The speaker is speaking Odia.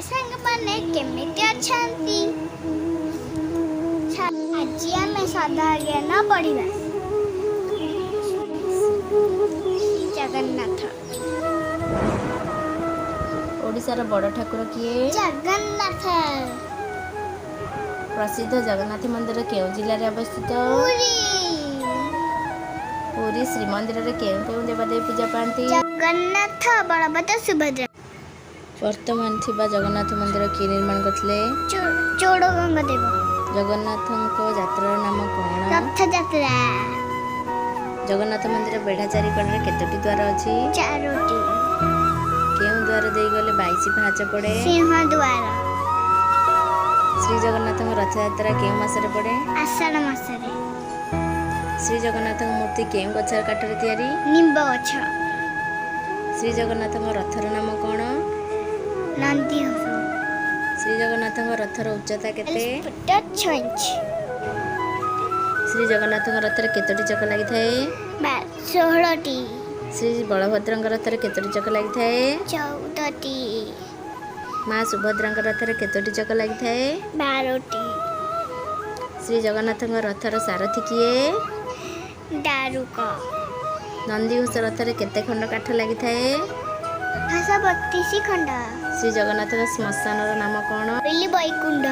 ସାଙ୍ଗମାନେ, କେମିତି ଅଛନ୍ତି? ଆଜି ଆମେ ସାଧାରଣ ଜ୍ଞାନ ପଢ଼ିବା। ଶ୍ରୀ ଜଗନ୍ନାଥ। ଓଡ଼ିଶାର ବଡ଼ ଠାକୁର କିଏ? ଜଗନ୍ନାଥ। ପ୍ରସିଦ୍ଧ ଜଗନ୍ନାଥ ମନ୍ଦିର କେଉଁ ଜିଲ୍ଲାରେ ଅବସ୍ଥିତ? ପୁରୀ। ପୁରୀ ଶ୍ରୀମନ୍ଦିରରେ କେଉଁ କେଉଁ ଦେବାଦେବୀ ପୂଜା ପାଆନ୍ତି? ଜଗନ୍ନାଥ, ବଳଭଦ୍ର, ସୁଭଦ୍ରା। ବର୍ତ୍ତମାନ ଥିବା ଜଗନ୍ନାଥ ମନ୍ଦିର କିଏ ନିର୍ମାଣ କରିଥିଲେ? ଚୋଡ଼ଗଙ୍ଗ ଦେବ। ଜଗନ୍ନାଥଙ୍କ ଯାତ୍ରାର ନାମ କ'ଣ? ରଥଯାତ୍ରା। ଜଗନ୍ନାଥ ମନ୍ଦିର ବେଢ଼ା ଚାରିକଡ଼ରେ କେତୋଟି ଦ୍ୱାର ଅଛି? ଚାରୋଟି। କେଉଁ ଦ୍ୱାର ଦେଇ ଗଲେ 22 ପାହାଚ ପଡ଼େ? ସିଂହ ଦ୍ୱାର। ଶ୍ରୀ ଜଗନ୍ନାଥଙ୍କ ରଥଯାତ୍ରା କେଉଁ ମାସରେ ପଡ଼େ? ଆଷାଢ଼ ମାସରେ। ଶ୍ରୀ ଜଗନ୍ନାଥଙ୍କ ମୂର୍ତ୍ତି କେଉଁ ଗଛର କାଠରେ ତିଆରି? ନିମ୍ବ ଗଛ। ଶ୍ରୀ ଜଗନ୍ନାଥଙ୍କ ରଥର ନାମ କ'ଣ? ନନ୍ଦିଘୋଷ। ଶ୍ରୀ ଜଗନ୍ନାଥଙ୍କ ରଥର ଉଚ୍ଚତା କେତେ? 40 ଫୁଟ 6 ଇଞ୍ଚ। ଶ୍ରୀ ଜଗନ୍ନାଥଙ୍କ ରଥରେ କେତୋଟି ଚକ ଲାଗିଥାଏ? 16ଟି। ଶ୍ରୀ ବଳଭଦ୍ରଙ୍କ ରଥରେ କେତୋଟି ଚକ ଲାଗିଥାଏ? 14ଟି। ମା ସୁଭଦ୍ରାଙ୍କ ରଥରେ କେତୋଟି ଚକ ଲାଗିଥାଏ? 12ଟି। ଶ୍ରୀ ଜଗନ୍ନାଥଙ୍କ ରଥର ସାରଥି କିଏ? ଦାରୁକ। ନନ୍ଦିଘୋଷ ରଥରେ କେତେ ଖଣ୍ଡ କାଠ ଲାଗିଥାଏ? 832 ଖଣ୍ଡ। ଶ୍ରୀ ଜଗନ୍ନାଥଙ୍କ ଶ୍ମଶାନର ନାମ କ'ଣ? ବିଲି ବୈକୁଣ୍ଠ।